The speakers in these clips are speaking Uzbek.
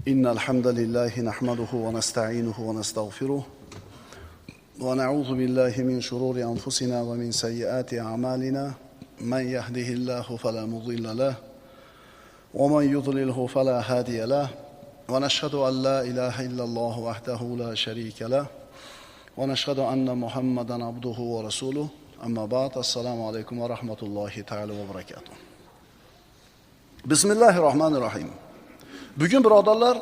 إن الحمد لله نحمده ونستعينه ونستغفره ونعوذ بالله من شرور أنفسنا ومن سيئات أعمالنا من يهده الله فلا مضل له ومن يضلله فلا هادي له ونشهد أن لا إله إلا الله وحده لا شريك له ونشهد أن محمدا عبده ورسوله أما بعد السلام عليكم ورحمة الله تعالى وبركاته. Bismillahirrohmanirrohim. Bugun birodarlar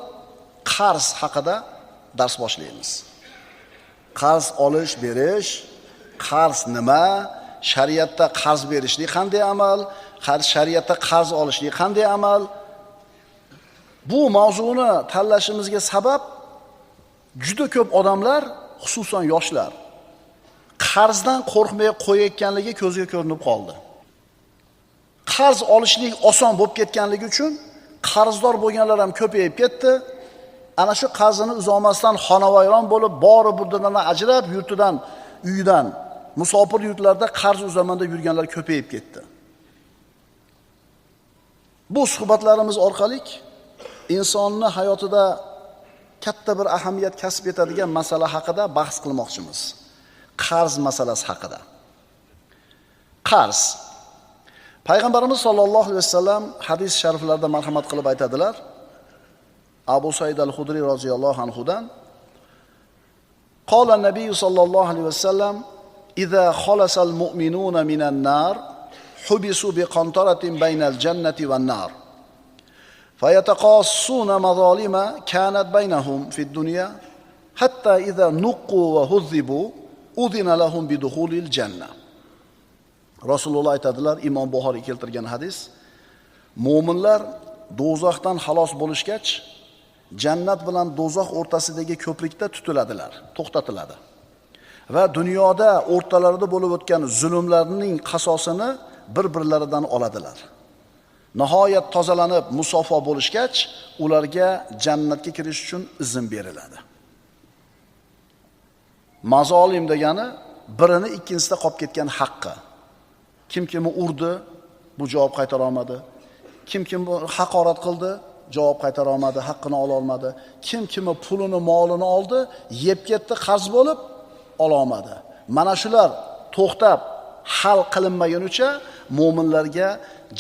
qarz haqida dars boshlaymiz. Qarz olish, berish, qarz nima, shariatda qarz berishlik qanday amal, shariatda qarz olishlik qanday amal? Bu mavzuni tanlashimizga sabab juda ko'p odamlar, xususan yoshlar qarzdan qo'rqmay qo'yayotganligi ko'zga ko'rinib qoldi. Qarz olishlik oson bo'lib ketganligi uchun qarzdor bo'lganlar ham ko'payib ketdi. Ana shu qarzini uzolmasdan xonavayron bo'lib, bori burdidan ajrab, yurtidan, uyidan, musofir yurtlarda qarz uzaman deb yurganlar ko'payib ketdi. Bu suhbatlarimiz orqali insonni hayotida katta bir ahamiyat kasb etadigan masala haqida bahs qilmoqchimiz. Qarz masalasi haqida. Qarz. Payg'ambarimiz sollallohu alayhi vasallam hadis shariflarida marhamat qilib aytadilar. Abu Said al-Hudri roziyallohu anhudan Qala an-nabiy sollallohu alayhi vasallam idza khalasal mu'minuna minan nar hubisu biqantaratin baynal jannati wan nar. Fayataqassuna mazalima kanat baynahum fid dunya hatta idza nuqqu wa huzzibu udina lahum bidukhulil janna. Rasululloh aytadilar, Imom Buxoriy keltirgan hadis, mo'minlar do'zaxdan xalos bo'lishgach, jannat bilan do'zax o'rtasidagi ko'prikda tutiladilar, to'xtatiladi. Va dunyoda o'rtalarida bo'lib o'tgan zulmlarning qasosini bir-birlaridan oladilar. Nihoyat tozalanib musofa bo'lishgach, ularga jannatga kirish uchun izn beriladi. Mazolim degani birini ikkinchisida qolib ketgan haqqi. Kim kimni urdi, bu javob qaytara olmadi. Kim kimni haqorat qildi, javob qaytara olmadi, haqqini ola olmadi. Kim kimni pulini, molini oldi, yeb ketdi, qarz bo'lib ola olmadi. Mana shular to'xtab hal qilinmagunicha mo'minlarga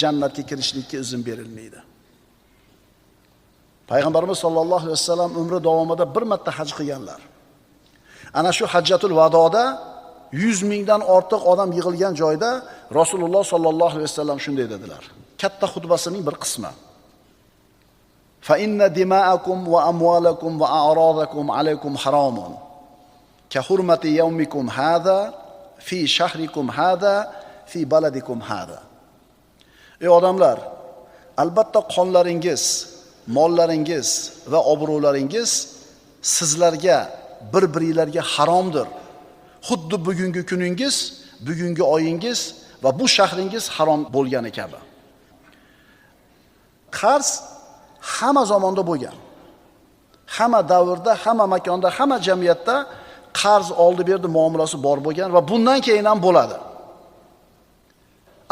jannatga kirishlikka izn berilmaydi. Payg'ambarimiz sollallohu alayhi vasallam umri davomida bir marta haj qilganlar. Ana shu hajjatul vadoda 100 mingdan ortiq odam yig'ilgan joyda Rasululloh sollallohu alayhi vasallam shunday dedilar. Katta xutbasining bir qismi. Fa inna dima'akum va amwalakum va a'radakum alaykum haramun. Ka hurmati yawmikum hadha fi shahrikum hadha fi baladikum hadha. Ey odamlar, albatta qonlaringiz, mollaringiz va obro'laringiz sizlarga, bir-biringlarga haromdir. Xuddi bugungi kuningiz, bugungi oyingiz va bu shahringiz harom bo'lgani kabi. Qarz hamma zamonda bo'lgan. Hamma davrda, hamma makonda, hamma jamiyatda qarz oldi berdi muomalasi bor bo'lgan va bundan keyin ham bo'ladi.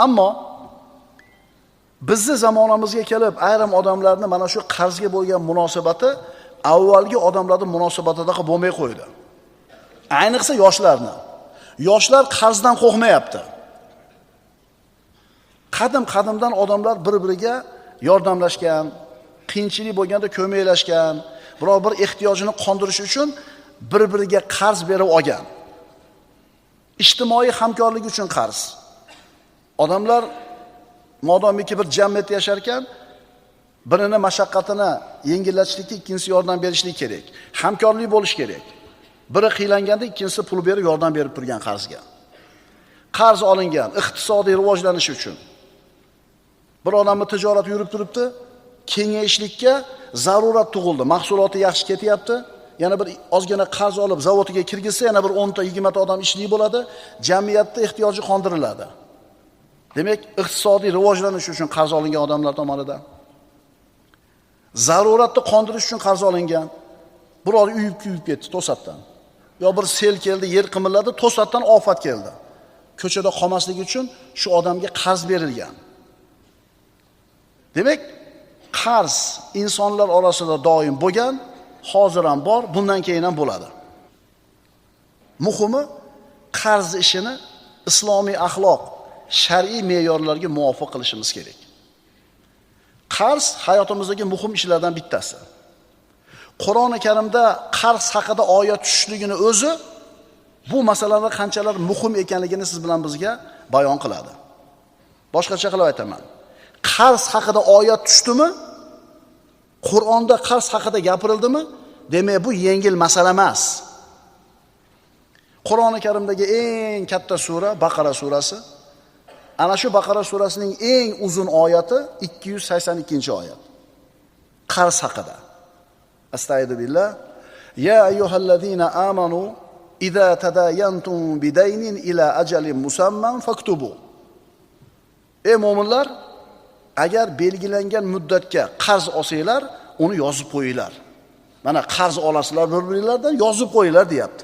Ammo bizni zamonamizga kelib ayrim odamlarni mana shu qarzga bo'lgan munosabati avvalgi odamlarning munosabatidaqa bo'lmay qo'ydi. Ayniqsa yoshlarni. Yoshlar qarzdan qo'rqmayapti. Qadim-qadimdan odamlar bir-biriga yordamlashgan, qiyinchilik bo'lganda ko'maklashgan, biror bir ehtiyojini qondirish uchun bir-biriga qarz berib olgan. Ijtimoiy hamkorlik uchun qarz. Odamlar modomiki bir jamiyatda yashar ekan, birini mashaqqatini yengillatishlikka ikkinchisi yordam berishlik kerak. Hamkorlik bo'lish kerak. Biri qiylanganda ikkinchisi pul berib yordam berib turgan qarzga. Qarz olingan iqtisodiy rivojlanish uchun. Bir odamning tijorati yurib turibdi, kengayishlikka zarurat tug'ildi. Mahsuloti yaxshi ketyapti. Yana bir ozgina qarz olib zavodiga kirgizsa, yana bir 10 ta 20 ta odam ishli bo'ladi, jamiyatda ehtiyoji qondiriladi. Demak, iqtisodiy rivojlanish uchun qarz olingan odamlar tomonidan. Zaruratni qondirish uchun qarz olingan. Biror uy kuyib ketdi to'satdan. Yo bir sel keldi, yer qimilladi, to'satdan ofat keldi. Ko'chada qolmaslik uchun shu odamga qarz berilgan. Demak, Qarz insonlar orasida doim bo'lgan, hozir ham bor, bundan keyin ham bo'ladi. Muhimi qarz ishini islomiy axloq, shar'iy me'yorlarga muvofiq qilishimiz kerak. Qarz hayotimizdagi muhim ishlardan bittasi. Qur'oni Karimda qarz haqida oyat tushishligini o'zi bu masalalar qanchalar muhim ekanligini siz bilan bizga bayon qiladi. Boshqacha qilib aytaman. Qarz haqida oyat tushdimi? Qur'onda qarz haqida gapirildimi? Demak, bu yengil masala emas. Qur'oni Karimdagi eng katta sura Baqara surasi. Ana shu Baqara surasining eng uzun oyati 282-oyat. Qarz haqida. Astagfiru billah. Ya ayyuhallazina amanu idza tadayantum bidaynin ila ajalin musamman faktubu. Ey mo'minlar, agar belgilangan muddatga qarz olsanglar, uni yozib qo'yinglar. Mana qarz olasizlar bir-biringlardan, yozib qo'yinglar deyapti.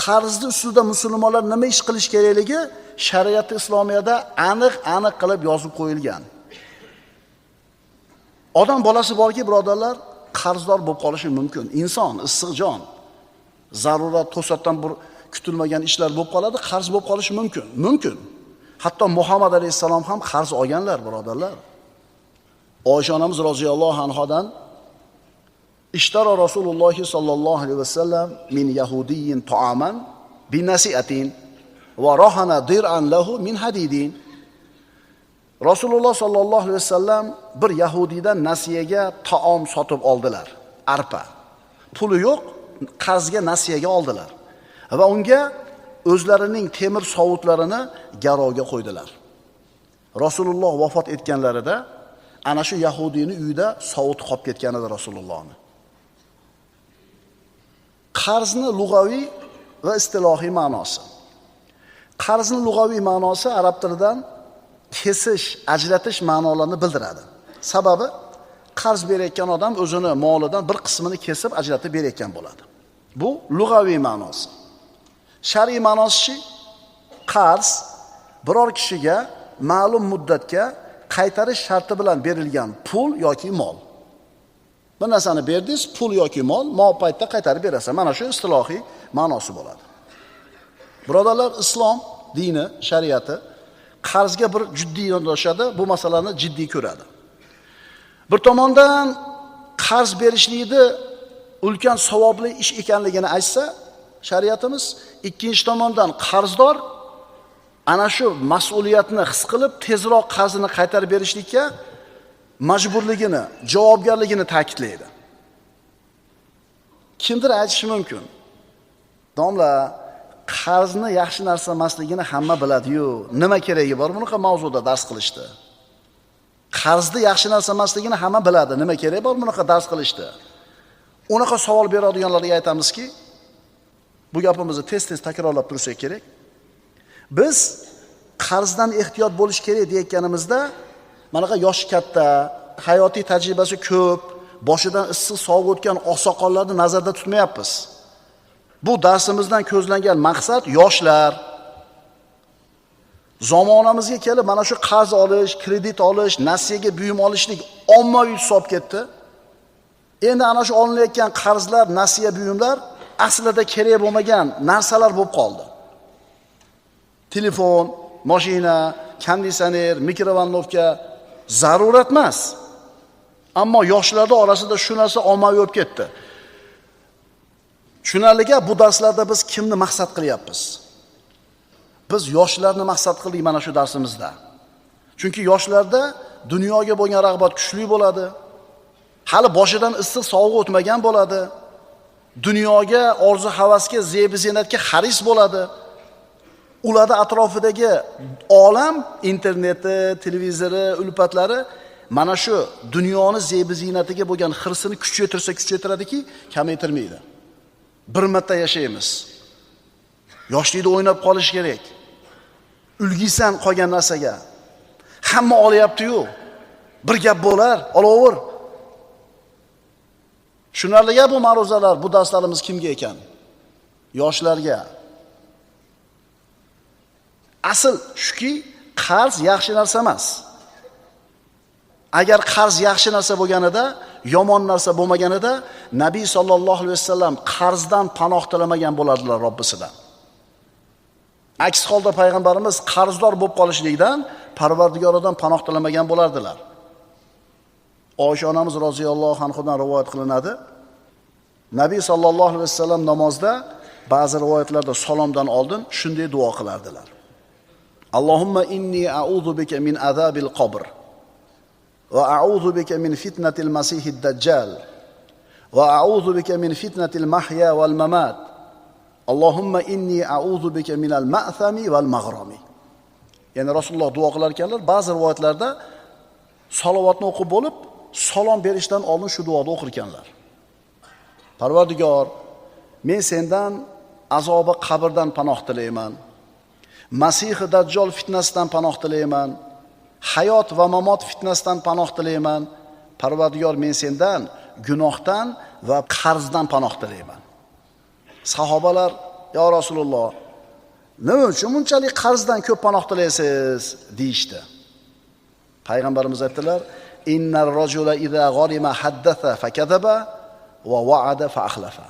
Qarzni ustida musulmonlar nima ish qilish kerakligi shariat islomiyada aniq-aniq qilib yozib qo'yilgan. Odam bolasi borki, birodarlar, qarzdor bo'lib qolishi mumkin. Inson, issiq jon. Zarurat to'satdan bir kutilmagan ishlar bo'lib qoladi, qarz bo'lib qolishi mumkin. Mumkin. Hatto Muhammad alayhissalom ham qarz olganlar, birodarlar. Oysha onamiz roziyallohu anhodan ishtara Rasululloh sallallohu alayhi vasallam min yahudiyyin ta'aman bi nasi'atin va rahana dir'an lahu min hadidin. Rasululloh sallallohu alayhi vasallam bir yahudiydan nasiyaga taom sotib oldilar, arpa. Puli yo'q, qarzga nasiyaga oldilar va unga o'zlarining temir sovutlarini garovga qo'ydilar. Rasululloh vafot etganlarida ana shu yahudiyning uyida sovut qolib ketgan edi Rasulullohni. Qarzni lug'aviy va istilohiy ma'nosi. Qarzni lug'aviy ma'nosi arab tilidan kesish, ajratish ma'nolarini bildiradi. Sababi qarz berayotgan odam o'zini molidan bir qismini kesib ajratib berayotgan bo'ladi. Bu lug'aviy ma'nosi. Shar'iy ma'nosi qarz biror kishiga ma'lum muddatga qaytarish sharti bilan berilgan pul yoki mol. Bir narsani berdingiz, pul yoki mol, mol paytda qaytarib berasan. Mana shu istilohiy ma'nosi bo'ladi. Birodarlar, islom dini, shariati qarzga bir jiddiy yondashadi, bu masalani jiddiy ko'radi. Bir tomondan qarz berishlikni ulkan savobli ish ekanligini aytsa shariatimiz, ikkinchi tomondan qarzdor ana shu mas'uliyatni his qilib, tezroq qarzini qaytarib berishlikka majburligini, javobgarligini ta'kidlaydi. Kimdir aytishi mumkin: "Domla, qarzni yaxshi narsa emasligini hamma biladi-yu, nima keragi bor bunaqa mavzuda dars qilishdi? Qarzni yaxshi narsa emasligini hamma biladi, nima keragi bor bunaqa dars qilishdi?" Unaqa savol beradiganlarga aytamizki, bu gapimizni tez-tez takrorlab tursak kerak. Biz qarzdan ehtiyot bo'lish kerak deyotganimizda, manaqa yoshi katta, hayotiy tajribasi ko'p, boshidan issiq sovuq o'tgan oqsoqollarni nazarda tutmayapmiz. Bu darsimizdan ko'zlangan maqsad yoshlar. Zamonamizga kelib mana shu qarz olish, kredit olish, nasiyaga buyum olishlik ommaviy tus olib ketdi. Endi ana shu olinayotgan qarzlar, nasiya buyumlar aslida kerak bo'lmagan narsalar bo'lib qoldi. Telefon, mashina, konditsioner, mikrovolnovka zarurat emas. Ammo yoshlarda orasida shu narsa ommaviy bo'lib ketdi. Tushunarli-ku, bu darslarda biz kimni maqsad qilyapmiz? Biz yoshlarni maqsad qildik mana shu darsimizda. Chunki yoshlarda dunyoga bo'lgan rag'bat kuchli bo'ladi. Hali boshidan issiq sovuq o'tmagan bo'ladi. Dunyoga, orzu havasga, zebi zinatga haris bo'ladi. Ularda atrofidagi olam, interneti, televizori, ulfatlari mana shu dunyoni zebi zinatiga bo'lgan hirsini kuchaytirsa kuchaytiradiki, kamaytirmaydi. Bir marta yashaymiz. Yoshlikda o'ynab qolish kerak. Ulgiysan qolgan narsaga. Hamma olyapti-yu. Bir gap bo'lar, olaver. Tushunarli-ku bu ma'ruzalar, bu darslarimiz kimga ekan? Yoshlarga. Asl shuki, qarz yaxshi narsa emas. Agar qarz yaxshi narsa bo'lganida, yomon narsa bo'lmaganida, Nabiy sallallohu alayhi vasallam qarzdan panoh tilamagan bo'lardilar Robbisidan. Aks holda payg'ambarimiz qarzdor bo'lib qolishlikdan Parvardigoridan panoh tilamagan bo'lardilar. Oysha onamiz roziyallohu anhudan rivoyat qilinadi. Nabiy sallallohu alayhi vasallam namozda ba'zi rivoyatlarda salomdan oldin shunday duo qilardilar. Allohumma inni a'udhu bika min azabil qabr va a'udhu bika min fitnatil masihid dajjal va a'udhu bika min fitnatil mahya wal mamat. Allohumma inni a'udhu bika minal ma'thami wal maghrami. Ya'ni Rasululloh duo qilar ekanlar, ba'zi rivoyatlarda salovatni o'qib bo'lib, salom berishdan oldin shu duoni o'qir ekanlar. Parvardigor, men sendan azobi qabrdan panoh tilayman. Masih Dajjal fitnasidan panoh tilayman. Hayot va mamot fitnasidan panoh tilayman. Parvardigor, men sendan gunohdan va qarzdan panoh tilayman. Sahobalar, "Ya Rasululloh, nima uchun bunchalik qarzdan ko'p panoh tilaysiz?" deyishdi. Payg'ambarimiz aytdilar: "Innar rajula iza g'arima haddatha fakadaba va wa'ada fa akhlafa."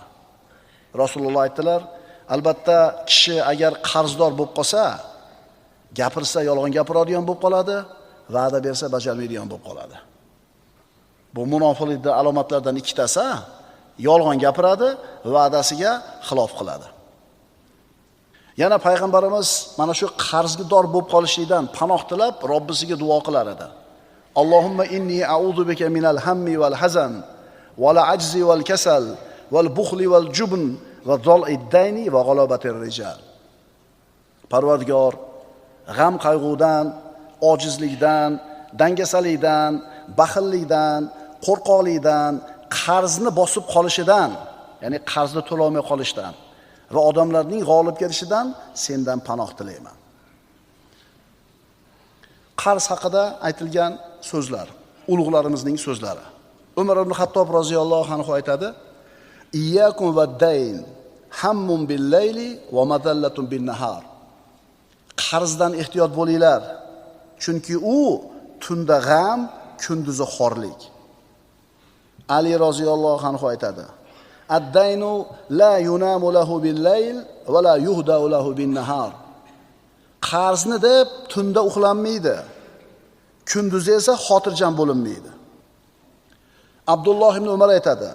Rasululloh aytdilar, albatta kishi agar qarzdor bo'lib qolsa, gapirsa yolg'on gapiradigan bo'lib qoladi, va'da bersa bajarmaydigan bo'lib qoladi. Bu munofiqlikning alomatlaridan ikkitasi, yolg'on gapiradi, va'dasiga xilof qiladi. Yana payg'ambarimiz mana shu qarzdor bo'lib qolishlikdan panoh tilab Robbisiga duo qilar edi. Allohumma inni a'udhu bika minal hammi wal hazan wal ajzi wal kasal wal bukhli wal jubn va zol'id dayni va g'alabatir rijal. Parvardigor, g'am qayg'udan, ojizlikdan, dangasalikdan, baxillikdan, qo'rqoqlikdan, qarzni bosib qolishidan, ya'ni qarzni to'lolmay qolishdan va odamlarning g'olib kelishidan sendan panoh tilayman. Qarz haqida aytilgan so'zlar, ulug'larimizning so'zlari. Umar ibn Xattob roziyallohu anhu aytadi: "Iyyakum vad-dayn hammun bil-layli va madallatun bin-nahar." Qarzdan ehtiyot bo'linglar, chunki u tunda g'am, kunduzi xorlik. Ali roziyallohu anhu aytadi: "Ad-daynu la yunamu lahu bil-layl va la yuhda'u lahu bin-nahar." Qarzni deb tunda uxlanmaydi, kunduzi esa xotirjam bo'linmaydi. Abdulloh ibn Umar aytadi: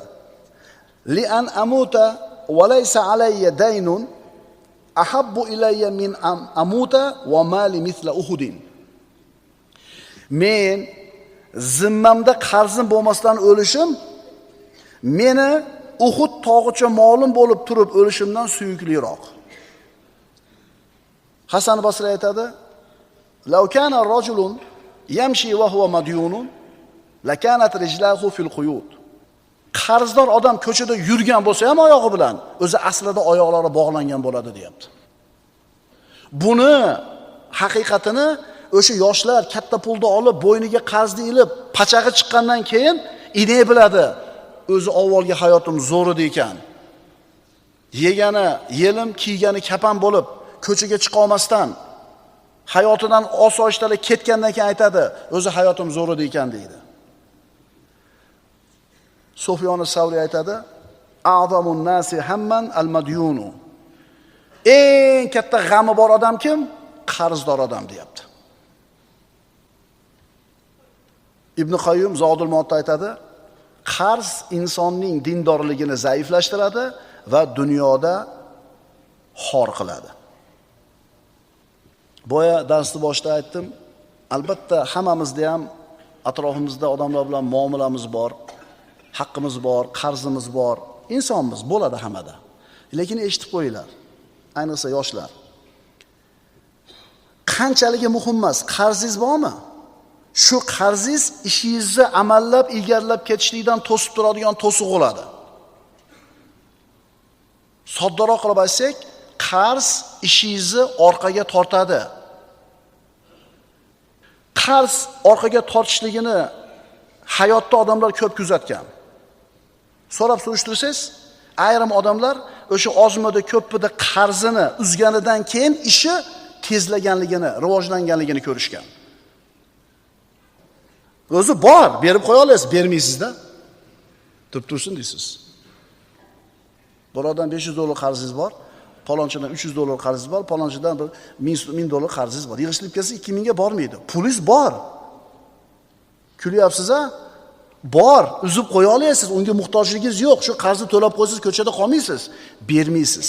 "Li an amuta va laysa alayya daynun ahabbu ilayya min an amuta va mali mithla Uhudin." Men zimmamda qarzim bo'lmasdan o'lishim meni Uhud tog'icha molim bo'lib turib o'lishimdan suyukliroq. Hasan Basri aytadi: "Law kana rajulun yamshi va huwa madyunun lakanat rijlahu fil quyud." Qarzdor odam ko'chada yurgan bo'lsa ham oyog'i bilan, o'zi aslida oyoqlari bog'langan bo'ladi, deyapti. Buni haqiqatini o'sha yoshlar katta pulni olib, bo'yniga qarzni ilib, pachag'i chiqqandan keyin inay biladi. O'zi avvalgi hayotim zo'r edi ekan. Yegani yelim, kiygani kapan bo'lib, ko'chaga chiqa olmasdan hayotidan osoyishtalik ketgandan keyin aytadi, o'zi hayotim zo'r edi ekan deydi. Sufyon Savriy aytadi: "A'zamun nasi hamman al-madyunu." Eng katta g'ami bor odam kim? Qarzdor odam, deyapti. Ibn Qayyum Zodul Muotda aytadi: qarz insonning dindorligini zaiflashtiradi va dunyoda xor qiladi. Boya darsni boshida aytdim, albatta hammamizda ham atrofimizda odamlar bilan muomalamiz bor, haqqimiz bor, qarzimiz bor, insonmiz, bo'ladi hammada. Lekin eshitib qo'yinglar, ayniqsa yoshlar. Qanchaligi muhim emas, qarzingiz bormi? Shu qarzingiz ishingizni amallab, ilgarilab ketishlikdan to'sib turadigan to'siq bo'ladi. Soddaroq qilib aytsak, qarz ishingizni orqaga tortadi. Qarz orqaga tortishligini hayotda odamlar ko'p kuzatgan. So'rab surishtirsangiz, ayrim odamlar o'sha ozmida ko'pida qarzini uzganidan keyin ishi tezlaganligini, rivojlanganligini ko'rishgan. O'zi bor, berib qo'ya olasiz, bermaysiz-da. Turib tursin deysiz. Birovdan $500 qarzingiz bor, palonchidan $300 qarzingiz bor, palonchidan bir $1000 qarzingiz bor. Yig'ishilib kelsa 2000 ga bormaydi. Pulingiz bor. Kulyapsiz-a? Bor, uzib qo'ya olasiz, unga muhtojligingiz yo'q. Shu qarzni to'lab qo'ysiz, ko'chada qolmaysiz. Bermaysiz.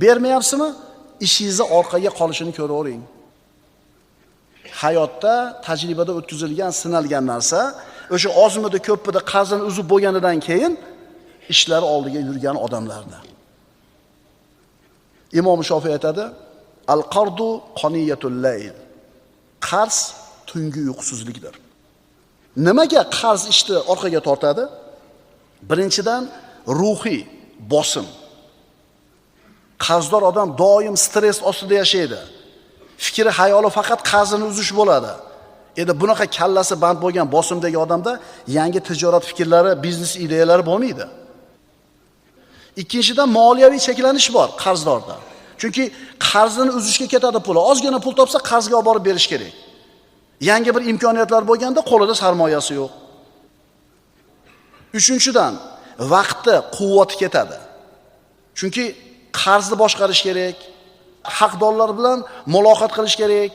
Bermayapsizmi? Ishingizni orqaga qolishini ko'ravering. Hayotda tajribada o'tkazilgan, sinalgan narsa, o'sha ozmida ko'pida qarzini uzib bo'lganidan keyin ishlari oldiga yurgan odamlarda. Imom Shofiy aytadi: "Al-qardu qoniyatul layl." Qarz tungi uyqusizlikdir. Nimaga qarz ishni orqaga tortadi? Birinchidan ruhiy bosim. Qarzdor odam doim stress ostida yashaydi. Fikri, xayoli faqat qarzini uzish bo'ladi. Endi bunaqa kallasi band bo'lgan bosimdagi odamda yangi tijorat fikrlari, biznes ideyalari bo'lmaydi. Ikkinchidan moliyaviy cheklanish bor qarzdorda. Chunki qarzini uzishga ketadi puli. Ozgina pul topsa qarzga olib borib berish kerak. Yangi bir imkoniyatlar bo'lganda qo'lida sarmoyasi yo'q. Uchinchidan vaqti, quvvati ketadi. Chunki qarzni boshqarish kerak, haqdorlar bilan muloqot qilish kerak,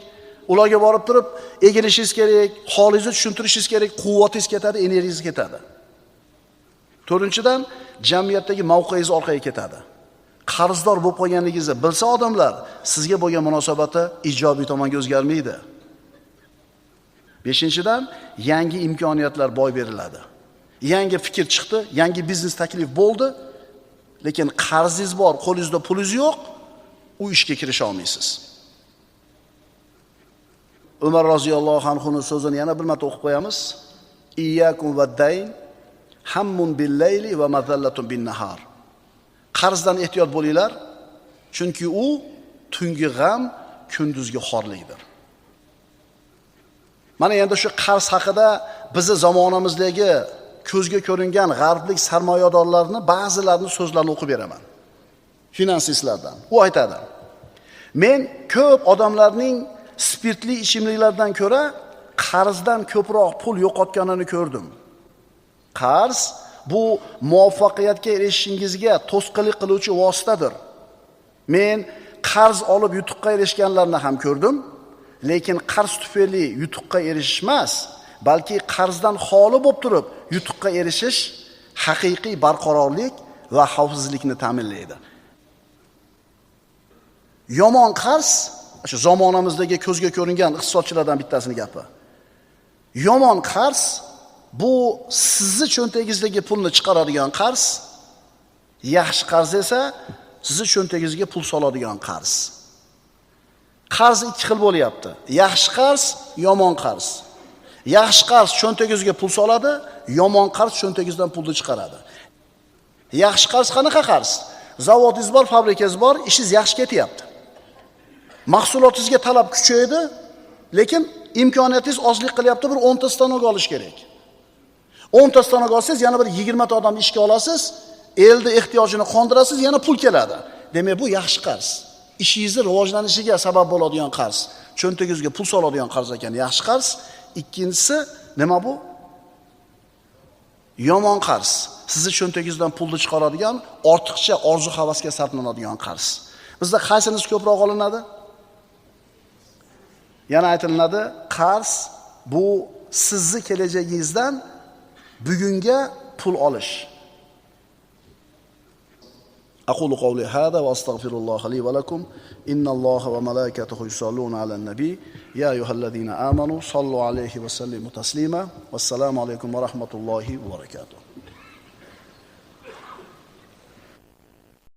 ularga borib turib egilishingiz kerak, holingizni tushuntirishingiz kerak, quvvatingiz ketadi, energiyangiz ketadi. To'rtinchidan jamiyatdagi mavqeingiz orqaga ketadi. Qarzdor bo'lib qolganligingizni bilsa odamlar sizga bo'lgan munosabati ijobiy tomonga o'zgarmaydi. Beshinchidan yangi imkoniyatlar boy beriladi. Yangi fikr chiqdi, yangi biznes taklif bo'ldi, lekin qarzingiz bor, qo'lingizda pulingiz yo'q, u ishga kirisha olmaysiz. Umar roziyallohu anhu so'zini yana bir marta o'qib qo'yamiz. Iyyakum va-dayn hammun bil-layli va mazallatun bin-nahar. Qarzdan ehtiyot bo'linglar, chunki u tungi g'am, kunduzgi xorlikdir. Mana endi shu qarz haqida bizi zamonamizdagi ko'zga ko'ringan g'arblik sarmoyadorlarni ba'zilarini so'zlarini o'qib beraman. Finansistlardan. U aytadi: "Men ko'p odamlarning spirtli ichimliklardan ko'ra qarzdan ko'proq pul yo'qotganini ko'rdim. Qarz bu muvaffaqiyatga erishishingizga to'sqinlik qiluvchi vositadir. Men qarz olib yutuqqa erishganlarni ham ko'rdim, lekin qarz tufayli yutuqqa erishish emas, balki qarzdan xoli bo'lib turib yutuqqa erishish haqiqiy barqarorlik va xavfsizlikni ta'minlaydi." Yomon qarz, shu zamonamizdagi ko'zga ko'ringan iqtisodchilardan bittasini gapi. Yomon qarz bu sizni cho'ntagingizdagi pulni chiqaradigan qarz, yaxshi qarz esa sizni cho'ntagingizga pul soladigan qarz. Qarz ikki xil bo'lyapti. Yaxshi qarz, yomon qarz. Yaxshi qarz cho'ntagingizga pul soladi, yomon qarz cho'ntagingizdan pulni chiqaradi. Yaxshi qarz qanaqa qarz? Zavodingiz bor, fabrikangiz bor, ishingiz yaxshi ketyapti. Mahsulotingizga talab kuchaydi, lekin imkoniyatingiz ozlik qilyapti, bir 10 ta stanok olish kerak. 10 ta stanok olsangiz, yana bir 20 ta odamni ishga olasiz, elni ehtiyojini qondirasiz, yana pul keladi. Demak, bu yaxshi qarz. Ishingizni rivojlanishiga sabab bo'ladigan qarz. Cho'ntagingizga pul soladigan qarz ekan, yaxshi qarz. Ikkinchisi nima bu? Yomon qarz. Sizni cho'ntagingizdan pulni chiqaradigan, ortiqcha orzu havasga sarflanadigan qarz. Bizda qaysinisi ko'proq olinadi? Yana aytilinadi, qarz bu sizni kelajagingizdan bugunga pul olish. Aqulu qawli hada va astagfirulloha li va lakum. Innalloha va malaikatahu yusalluna alan nabiy. Ya ayyuhallazina amanu sallu alayhi va sallimu taslima. Vassalomu alaykum va rahmatullohi va barakatuh.